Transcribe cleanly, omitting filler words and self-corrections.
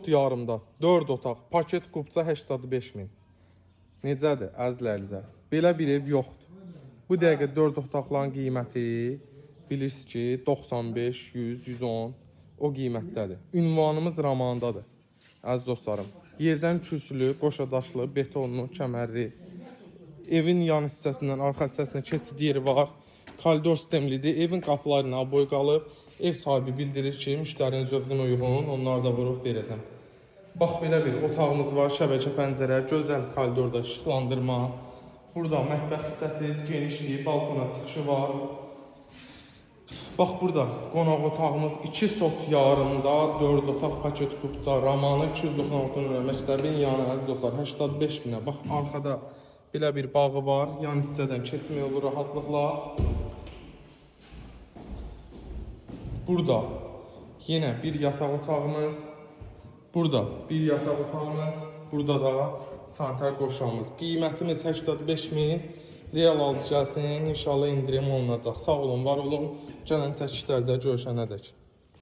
sot yarımda 4 otaq, paket kupça 85 min. Necədir, əziz əlizlər? Belə bir ev yoxdur. Bu dəqiqə 4 otaqların qiyməti bilirsiniz ki, 95, 100, 110 o qiymətdədir. Ünvanımız Ramandadır. Əziz dostlarım, yerdən kürsülü, qoşa daşlı, betonlu, kəmərli evin yan hissəsindən arxa hissəsinə keçid yeri var. Koridor sistemlidir. Evin qapıları ilə aboy qalıb. Ev sahibi bildirir ki, müştərinin zövqünə uyğun, onları da vurub verəcəm. Bax belə bir otağımız var, şəbəkə pəncərə, gözəl koridorda işıqlandırma. Burada mətbəx hissəsi, genişliyi, balkona çıxışı var. Bax burada qonaq otağımız 2 sot yarımda 4 otaq paket kupça Ramanı 296 nömrə məktəbin yanı, əziz dostlar, 85 minə. Bax arxada belə bir bağı var. Yan hissədən keçmək olur rahatlıqla. Burada yenə bir yataq otağımız. Burada bir yataq otağımız, burada da sanitar qoşağımız. Qiymətimiz 85 min. Real alıcı gəlsin, inşallah endirim olunacaq. Sağ olun, var olun. Gələn çəkişlərdə görüşənədək.